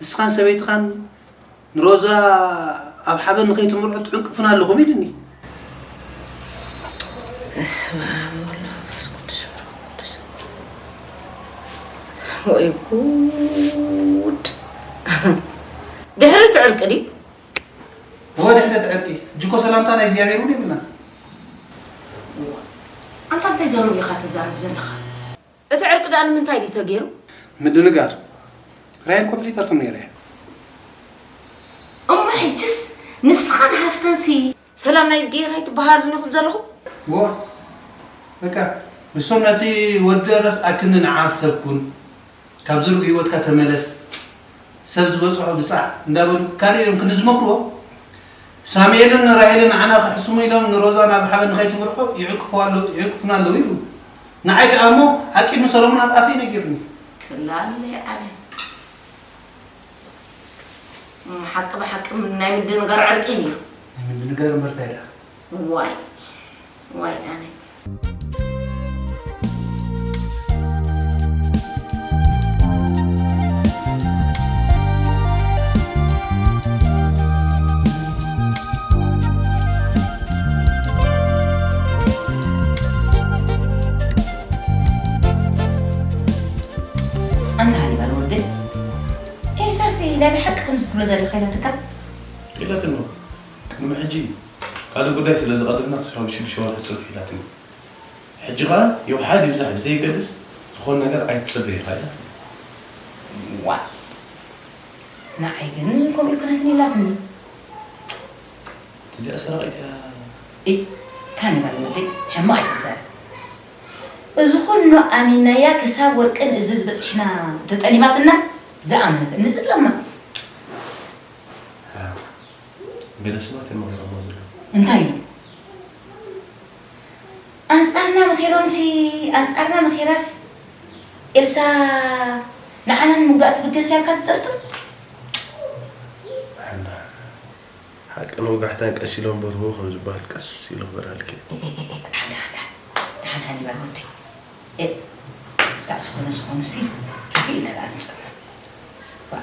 ንስኻን ሰበይትኻን ንሮዛ ኣብ ሓበን ንኸይትምርዖ ትዕንቅፉና ኣለኹም ኢልኒ። በስመ ኣብ ወወልድ ወመንፈስ ቅዱስ ወመንፈስ ቅዱስ። ወይ ጉድ! ድሕሪ እቲ ዕርቂ ድዩ? እወ፣ ድሕሪ እቲ ዕርቂ። ሕጂ እኮ ሰላምታ ናይ እግዚኣብሔር እውን የብልናን። እዋ፣ ኣንታ እንታይ ዘሎ ኢኻ ትዛረብ ዘለኻ? እቲ ዕርቂ ደኣ ንምንታይ ድዩ ተገይሩ? ምድንጋር። ራሄል እኮ ፈሊጣቶም ነይራ እያ። እሞ ሕጅስ ንስኻን ሃፍተንሲ ሰላም ናይ ጌራ ኣይትበሃሉን ኢኹም ዘለኹም? እዋ፣ በቃ፣ ንሶም ነቲ ወዲ ረስኣክኒ ንዓ ሰብ ኩን፣ ካብ ዝርኡ ህይወትካ ተመለስ፣ ሰብ ዝበጽሖ ብጻሕ እንዳበሉ ካልእ ኢሎም ክንዲ ዝመኽርዎ፣ ሳሙኤልን ራሄልን ንዓና ክሕስሙ ኢሎም ንሮዛ ናብ ሓበን ንኸይትምርሖ ይዕቅፉዋ ኣለዉ፣ ይዕቅፉና ኣለዉ ይብሉ። ንዓይ ደኣ እሞ ኣቂድሚ ሰሎሞን ኣብ ኣፈይ ነጊሩኒ። ክላለይ ዓለም። እም፣ ሓቂ ብሓቂ ናይ ምድንጋር ዕርቂ ነይሩ። ናይ ምድንጋር እምበር ታይ ደኣ? ዋይ፣ ዋይ ኣነ። ኣንታ ሃኒባል ወደይ፣ ኤልሳሲ ናይ ብሓቂ ከምዚ ትብሎ ዘለኻ ኢላትካ? ኢላትኒ። ቅድሚ ሕጂ ካልእ ጉዳይ ስለ ዝቐልልና ክሳብ ሽዱሽተ ወርሒ ጽንሑ ኢላትኒ። ሕጂ ኸኣ ይውሓድ ይብዛሕ ብዘየገድስ ዝኾነ ነገር ኣይትጸበዪ ኢኻ ኢላትኒ። ዋይ! ንዓይ ግን ከምኡ ኣይኮነትን ኢላትኒ። እዚኣ ሰራቒት እያ። እይ፣ ታኒ በል ወደይ፣ ሕማቕ ኣይትዛረብ። እዚ ኩሉ ኣሚናያ ክሳብ ወርቅን እዚ ዝበጽሕና ተጠሊማትና ዝኣመነት እምነት ትጥለማ። ገለ ሰባት እዮም መኺሮሞ ዘለዉ። እንታይ ኢሉ? ኣንጻርና መኺሮምሲ፣ ኣንጻርና መኺራስ ኤልሳ ንዓና ንምጉዳእ ትብገስ እያ ኢልካ ትጥርጥር? ሓና፣ ሓቅን ወጋሕታን ቀስ ኢሎም በርሁ ከም ዝበሃል ቀስ ኢሉ ክበርሃልኪ። ኤ፣ ኤ፣ ኤ፣ ኤ፣ ደሓን፣ ደሓን፣ ደሓን። ደሓን ሃኒ በል ወደይ። ኤ፣ እስካዕ ዝኾነ ዝኾኑሲ፣ ኪዲ ኢለ ደኣ ንጸንሕ። ዋ።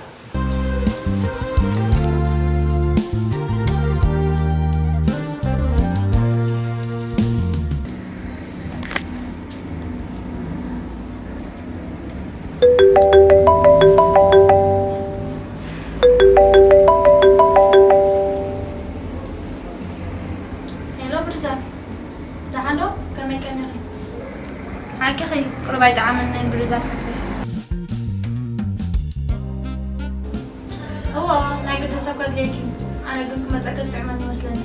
ሄሎ ብርዛፍ፣ ደሓን ዶ? ከመይ ቀኒኺ? ሓቅኺ፣ ቁሩብ ኣይጠዓመንን ብርዛፍ ሓፍተይ። እወ፣ ናይ ግድን ሰብ ከድልየኪ እዩ። ኣነ ግን ክመጸኪ ዝጥዕመኒ ይመስለኒ።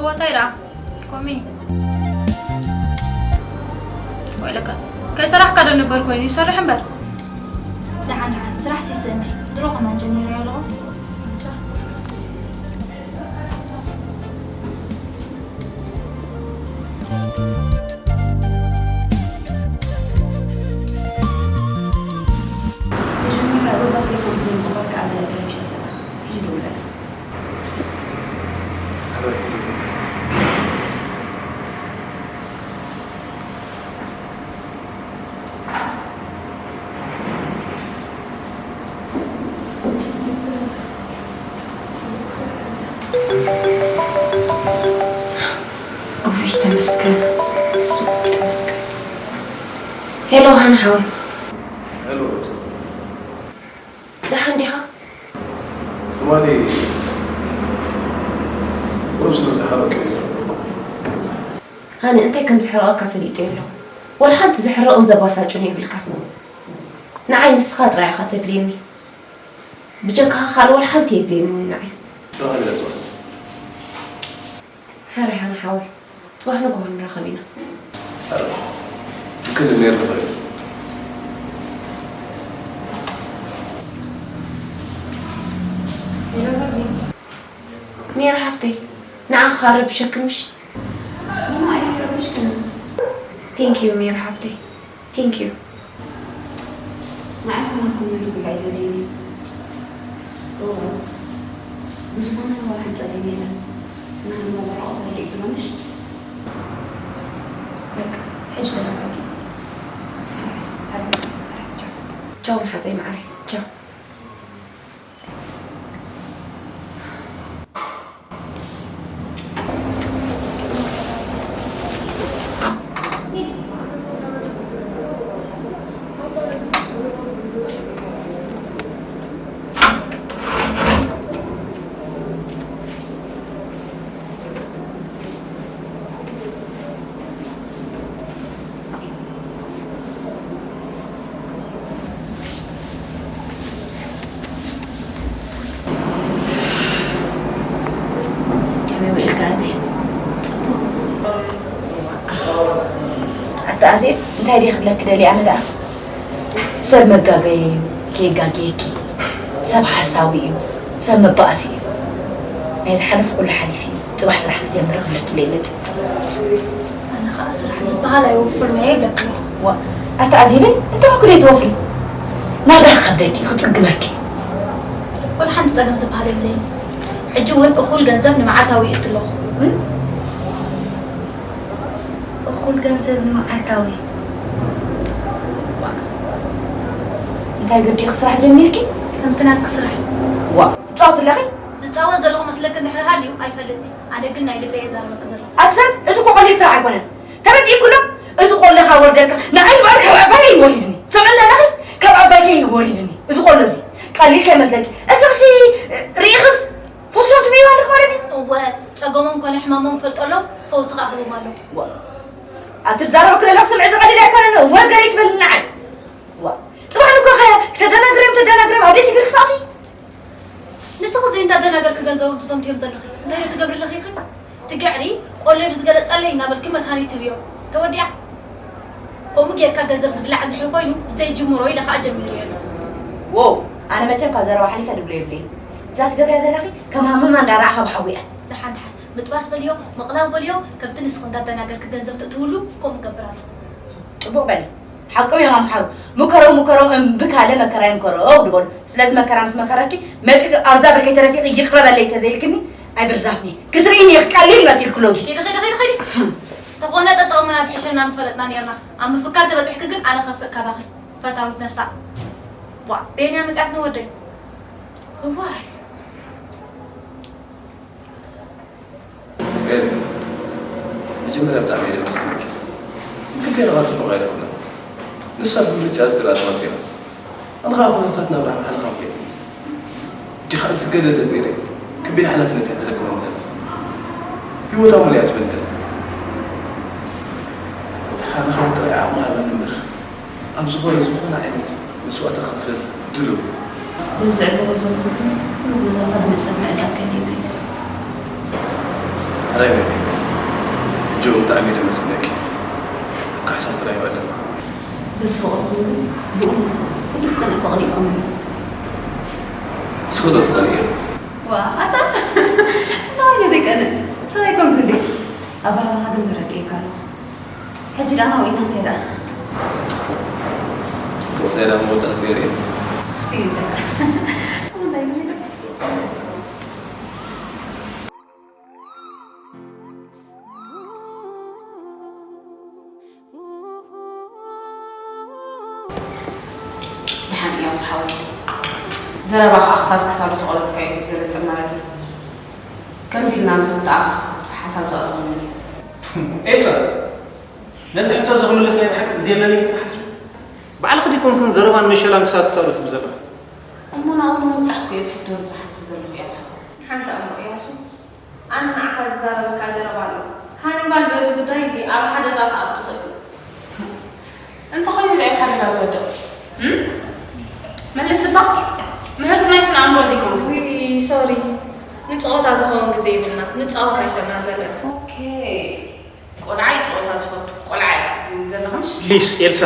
እወ፣ እንታይ ደኣ? ከምኡ እዩ። ወይለካ፣ ከይሰራሕካ ዶ ነበር ኮይኑ ይሰርሕ እምበር። ደሓን ደሓን፣ ስራሕ ሲሰሚ። ድሮ ከማን ጀሚረዮ ኣለኹ። መጀመርያ ሮዛ ቴሌፎን ዘይምቕባል ከኣ ዘርግሐ ይሸጥ ዘላ። ሕጂ ደውለላ። እውይ ተመስገን፣ ስቕ ተመስገን። ሄሎ ሃና ሓወይ። ሄሎ ሮዛ። ደሓን ዲኻ? ትማሊ ቁሩብ ስለ ዝሓረቅኩ እየ ተረፈኩ። ሃኒ እንታይ ከም ዝሕረቐካ ፈሊጠዮ ኣለኹ። ወላ ሓንቲ ዘሕርቕን ዘባሳጭን የብልካን። ንዓይ ንስኻ ጥራይ ኢኻ ተድልየኒ። ብጀካኻ ካልእ ወላ ሓንቲ የድልየንን ንዓይ። ደሓን ኢለ ጽባሕ። ሕራይ ሃኒ ሓወይ፣ ጽባሕ ንግሆ ንራኸብ ኢና። ሕራይ። ብክንድ ነይሩ ንኽእል። ሜሪ ሓፍተይ፣ ንዓኻ ረብሸኪ ምሽ? ንዓይ ኣይረብሽክን። Thank you ሜሪ ሓፍተይ። Thank you። ንዓይ ኮነ ዝኮነ ርግጋይ ዘድልየኒ። እወ። ብዝኮነ ዋላ ሓንቲ ጸገም የለን። ንሃኒ ዋላ ርሕቀት ረዲእክላ ምሽ? በቃ፣ ሕጂ ተረጋጊ። ቻው መሓዘይ መዓረይ። ቻው። ከመይ ውዒልካ ኣዜብ? ጽቡቕ። ኣታ ኣዜብ፣ እንታይ ድየ ክብለኪ ደልየ ኣነ ደኣ? ሰብ መጋገየ እዩ፣ ከየጋግየኪ። ሰብ ሓሳዊ እዩ፣ ሰብ መባእሲ እዩ። ናይ ዝሓለፈ ኩሉ ሓሊፉ እዩ። ጽባሕ ስራሕ ክትጀምሪ ክብለኪ ኢለ ይመጽእ። ኣነ ኸኣ ስራሕ ዝበሃል ኣይወፍርን እየ ይብለኪ ኣለኹ። ዋእ፣ ኣታ ኣዜበይ፣ እንታይ ኮንኪ ደይ ትወፍሪ? ናብራ ክኸብደኪ፣ ክጽግመኪ። ወላ ሓንቲ ጸገም ዝበሃል የብለይን። ሕጂ እውን እኹል ገንዘብ ንመዓልታዊ ይእቲ ኣለኹ። እም? እኹል ገንዘብ ንመዓልታዊ። ዋእ፣ እንታይ ገዲእኺ ስራሕ ጀሚርኪ? ከምቲ ናትኪ ስራሕ። ዋእ፣ ትጻወቲ ኣለኺ? ዝጻወት ዘለኹ መስለኪ እንድሕር ሃልዩ ኣይፈልጥን እየ። ኣነ ግን ናይ ልበይ እየ ዛረበኪ ዘለኹ። ኣቲ ሰብ፣ እዚ እኮ ቀሊል ስራሕ ኣይኮነን። ተረዲእኪ ኣሎ? እዚ ቆለኻ ወርደልካ፣ ንዓይ ንባዕሉ ካብ ኣባይ እዩ ወሪድኒ። ትሰምዕኒ ኣለኺ? ካብ ኣባይ እዩ ወሪድኒ። እዚ ቆሎ እዚ ቀሊል ከይመስለኪ። እዚ ኽሲ ርኢኽስ ፈውሶም ትብይዋ ኣለኺ ማለት እዩ። እወ፣ ጸገሞም ኮነ ሕማሞም ፈልጠሎም፣ ፈውሲ ኸኣ ህቦም ኣለዉ። ዋ። ኣቲ ትዛረበኪ ዘለኺ ስምዒ ዝቐሊል ኣይኮነን። ወገሪ ትበልኒ ንዓይ። ዋ። ጽባሕ ንግሆ ኸ ክተደናግርዮም፣ ተደናግርዮም፣ ኣብ ደይ ሽግር ክሳቕቲ? ንስኺ ዘይ እንዳደናገርኪ ገንዘቦም ትዘምትዮም ዘለኺ እንታይ ዶ ትገብሪ ኣለኺ ኢኺ? ትግዕሪ ቆሎይ ብዝገለጸለይ እናበልኪ መድሃኒት ትህብዮም። ተወዲኣ። ከምኡ ጌርካ ገንዘብ ዝብላዕ እንድሕር ኮይኑ ዘይጅምሮ ኢለ ከኣ ጀሚረዮ ኣለኹ። ዎው፣ ኣነ መቸም ካብ ዘረባ ሓሊፈ ድብሎ የብለይን። እዛ ትገብርያ ዘለኺ ከም ሃመማ እንዳረኣኻ ብሓዊ እያ። ደሓን ደሓን ምጥባስ በልዮ፣ ምቕላው በልዮ፣ ከምቲ ንስኺ እንዳደናገርኪ ገንዘብ ትእትውሉ ከምኡ ገብር ኣለኹ። ጽቡቕ በሊ። ሓቆም እዮም ኣምሓሩ። ምከሮም ምከሮም እምቢ ካለ መከራ ይምከሮም ድበሉ። ስለዚ መከራ ምስ መኸረኪ መጺኺ ኣብዛ ብርከይ ተረፊኺ ይቕረ በለይ ተዘይልክኒ ኣይብርዛፍኒ። ክትርእይኒ ኢኺ ቀሊል መሲልኪ ሎጊ። ኺዲ ኺዲ ኺዲ ኺዲ። ተኾነ ጠጠቕምና ትሕሸና ምፈለጥና ኔርና። ኣብ ምፍካር ተበጺሕኪ ግን ኣነ ከፍእ ካባኺ። ፈታዊት ነብሳ። ቧ ቤንያ መጽያት ንወደይ። እዋይ። ኤል፣ መጀመርያ ብጣዕሚ እየ ደመስግነኪ። ንክልቴና ኸኣ ጽቡቕ ኣይረኸብናን። ንሳ ብምርጫ ዝጥላ ተዋጢራ። ኣነ ኸኣ ኩነታት ናብራ ምሓልኻ እየ። እጂ ኸኣ ዝገደደ ነይረ። ከቢድ ሓላፍነት እያ ትሰክም ዘላ። ህይወታ ሙሉእ እያ ትበድል። ኣነ ኸኣ ጥራይ ዓቕሚ ሃበኒ እምበር። ኣብ ዝኾነ ዝኾነ ዓይነት መስዋእቲ ክኸፍል ድሉው እዩ። በዚ ዝዕዘቦ ዘለኹ ግን ኩሉ ኩነታታት ብንጥፈት ምዕዛብ ከድልየና እዩ። ራይ በሊ። ሕጂ እውን ብጣዕሚ እየ ደመስግነኪ። ካብ ካሕሳ ጥራይ ይበልዕ። በዚ ፍቕርኹም ግን ብእውነት ኩሉ ዝቀንእ ከቕንእኩም እዩ። ንስኺ ዶ ትቐንእዮ? ዋ፣ ኣታ እንታይ ወይነ ዘይቀንእ ሰብ ኣይኮንኩ እንዴ? ኣባህላኻ ግን ተረዲኤካ ኣለኹ። ሕጂ ደኣ ናብኡ ኢና እንታይ ደኣ? እንታይ ደኣ መወዳእትኡ የርእየና። እሱ እዩ ደኣ። እንታይ ይብል? ደሓን እያሱ ሓወይ፣ ዘረባ ከዓ ክሳድ ክሳዱ ዝቆረፅካዮ እዩ ዝበለፀ ማለት እዩ። ከምዚ ኢልና ንክንተኣኻኸብ ሓሳብ ዘቕረበኒ እዩ። ኤልሳ፣ ነዚ ሕቶ እዚ ክምልስ ናይ ብሓቂ ግዜ ኣለኒ ኢልኪ ትሓስቢ? ባዕልኺ ዲኮንክን ዘረባን መሸላን ክሳድ ክሳዱ ትብሊ ዘለኺ? እሞ ናብኡ ንምብፃሕ እኮ እየ እዚ ሕቶ እዚ ዝሓትት ዘለኹ እያሱ ሓወይ። ሓንሳእ እሞ እያሱ፣ ኣነ ንዓኻ ዝዛረበካ ዘረባ ኣሎ። ሃኒባል በዚ ጉዳይ እዚ ኣብ ሓደጋ ክኣቱ ይኽእል እዩ። እንተኾይኑ ዶ ኣብ ሓደጋ ዝወድቕ? እም? መልስ እባ። ምህርቲ ናይ ስነ ኣእምሮ ዘይኮንኩ። ውይ፣ ሶሪ። ንጸወታ ዝኸውን ግዜ የብልና። ንጻወት ኣይኮናን ዘለና። ኦኬ። ቆልዓ እዩ ጸወታ ዝፈቱ። ቆልዓ እዩ ክትብልኒ ዘለኺ ምሽ? ፕሊስ፣ ኤልሳ።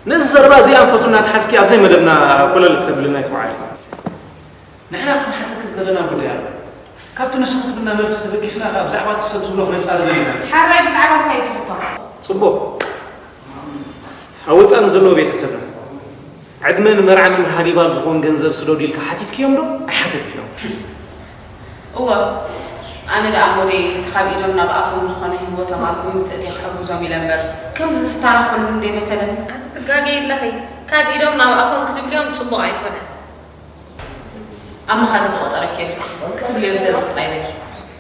ነዚ ዘረባ እዚ ኣንፈቱ እናተሓዝኪ ኣብዘይ መደብና ኮለል ክተብልና ኣይትውዓሊ። ንሕና ክንሓተኪ ዘለና ጉዳይ ኣሎ። ካብቲ ንስኺ ትብልና መልሲ ተበጊስና ከኣ ብዛዕባ እቲ ሰብ ዝብሎ ክነጻሪ ደሊና። ሓራይ ብዛዕባ እንታይ እዩ ትሕቶ? ጽቡቕ። ኣብ ወጻኢ ንዘለዉ ቤተሰብና ዕድመ ንመርዓ መምህር ሃኒባል ዝኾን ገንዘብ ስደዱ ኢልካ ሓቲትክዮም ዶ ኣይሓተትክዮም? እወ፣ ኣነ ደኣ እሞ ደይ እቲ ካብ ኢዶም ናብ ኣፎም ዝኾነ ህይወቶም ኣብ ግምት እትየ ክሕግዞም ኢለ እምበር፣ ከምዚ ዝስታነኾሉ እንዶ ይመሰለኒ። ኣቲ ትጋገይ ኣለኺ፣ ካብ ኢዶም ናብ ኣፎም ክትብልዮም ጽቡቕ ኣይኮነን። ኣብ መኻሪ ዝቆጸረኪ የብልኪ፣ ክትብልዮ ዝደለኺ ጥራይ በሊ። ፋ፣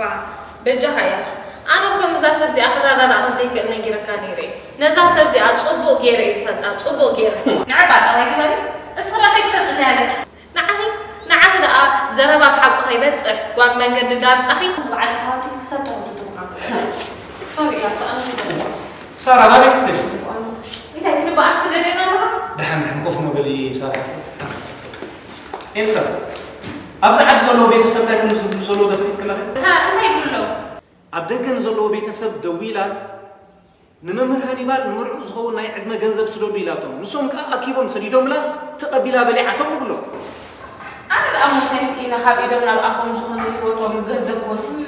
በጃኻ እያሱ፣ ኣነ እኮ ምስዛ ሰብ እዚኣ ክረዳዳእ ከም ዘይክእል ነጊረካ ነይረ እየ። ነዛ ሰብ እዚኣ ጽቡቕ ገይረ እየ ዝፈልጣ፣ ጽቡቕ ገይረ። ንዕባ ጠባይ ግበሪ፣ እስኺ ናተይ ትፈልጥለይ ኣለኪ። ንዓኺ፣ ንዓኺ ደኣ ዘረባ ብሓቂ ከይበጽሕ፣ ጓል መንገዲ ዳምጻኺ። ባዕልኺ ሃብቲ ክሰብ ተውቱ ትምሓ። ሶሪ እያሱ፣ ኣነ ሽገር። ሳራ፣ ናበይ ክትከዲ? እንታይ ክንበኣስ ትደልየና ኣለኻ? ደሓን፣ ደሓን፣ ኮፍ መበሊ ሳራ። ኤልሳ፣ ኣብዚ ዓዲ ዘለዉ ቤተሰብ እንታይ ከም ዝብሉ ዘለዉ ዶ ፈሊጥኪ ኣለኺ? ሃ፣ እንታይ ይብሉ ኣለዉ? ኣብ ደገ ንዘለዉ ቤተሰብ ደዊላ፣ ንመምህር ሃኒባል ንመርዕኡ ዝኸውን ናይ ዕድመ ገንዘብ ስደዱ ኢላቶም። ንሶም ከኣ ኣኪቦም ሰዲዶምላስ፣ ተቐቢላ በሊዓቶም ይብሎም። ኣነ ደኣ እሞ እንታይ ስኢነ ካብ ኢዶም ናብ ኣፎም ዝኾነ ህይወቶም ገንዘብ ክወስድ?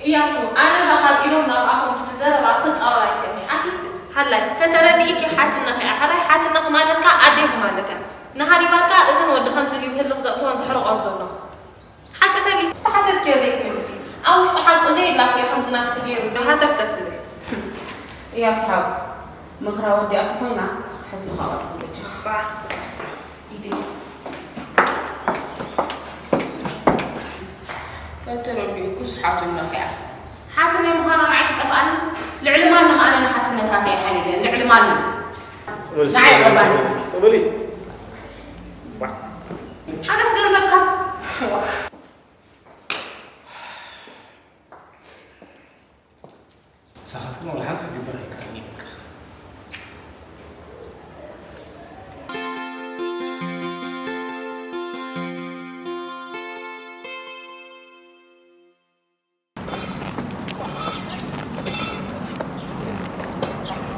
እያሱ፣ ኣነ እዛ ካብ ኢዶም ናብ ኣፎም ትብል ዘረባ ክጻወር ኣይክእልን። ኣቲ ሃላይ፣ ተተረዲእኪ ሓትነኺ እያ። ሕራይ ሓትነኺ ማለት ከኣ ኣዴኺ ማለት እያ። ንሃኒባል ከኣ እዝን ወዲ ከምዚ ኢሉ ይህልኽ ዘእትዎን ዘሕርቖን ዘሎ። ሓቂ ተሊ ዝተሓተትክዮ ዘይትምልሲ። ኣብ ውሽጢ ሓቁ ዘየላ እኮ እዩ ከምዚ ናትኪ ገይሩ ሃተፍተፍ ዝብል። እያ ኣስሓብ፣ ምኽራ ወዲኣ ተኾይና ሕቶኻ ቀጽል በጃኻ። ፋሕ ኢደይ። ተተረዲኡኩስ ሓትነኺ እያ። ሓትነይ ምዃና ንዓይ ክጠፍኣኒ? ልዕሊ ማንም ኣነ ንሓትነታተይ እየ ሓልየለን፣ ልዕሊ ማንም። ጸበል ንዓይ ስለ ቀባኒ። ጸበል እዩ። ዋ። ኣነስ ገንዘብ ካብ ንሳኻትክን ዋላ ሓንቲ ክግበር ኣይከኣልን እዩ በቃ።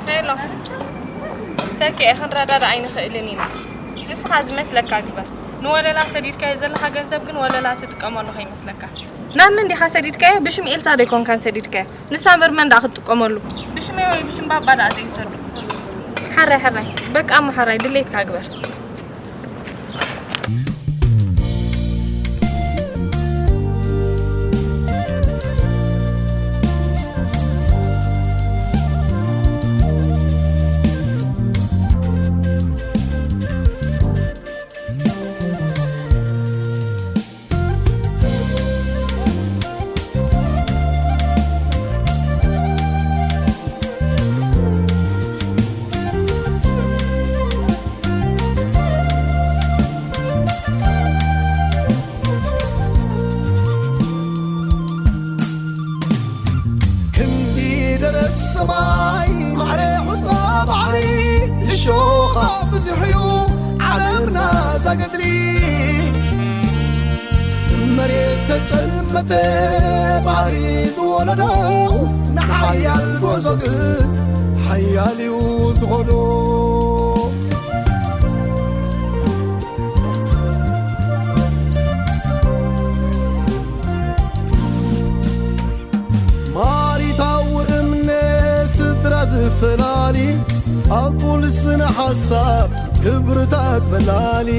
ሄሎ፣ ተኪኤ፣ ክንረዳዳእ ኣይንኽእልን ኢና። ንስኻ ዝመስለካ ግበር። ንወለላ ሰዲድካዮ ዘለኻ ገንዘብ ግን ወለላ ትጥቀመሉ ከይመስለካ። ናብ መን ዲኻ ሰዲድካዮ? ብሽም ኤልሳ ዶ ኣይኮንካን ሰዲድካዮ? ንሳ እምበር መን ደኣ ክትጥቀመሉ? ብሽመይ ወይ ብሽም ባባ ደኣ ዘይሰዱ። ሓራይ፣ ሓራይ። በቃ እሞ ሓራይ፣ ድሌትካ ግበር። ተባሪ ዝወለዶ ንሓያል ጎዞ ግን ሓያል እዩ ዝኾዶ። ማሪታዊ እምነ ስድራ ዝፈላሊ ኣቁል ስነ ሓሳብ ክብርታት በላሊ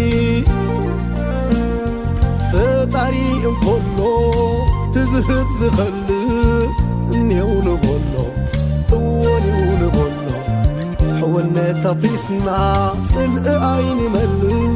ፈጣሪ እንኮሎ ትዝህብ ዝኸል እኔው ንበሎ እወኔው ንበሎ ሕውነት ኣፍሪስና ጽልኢ ኣይንመልእ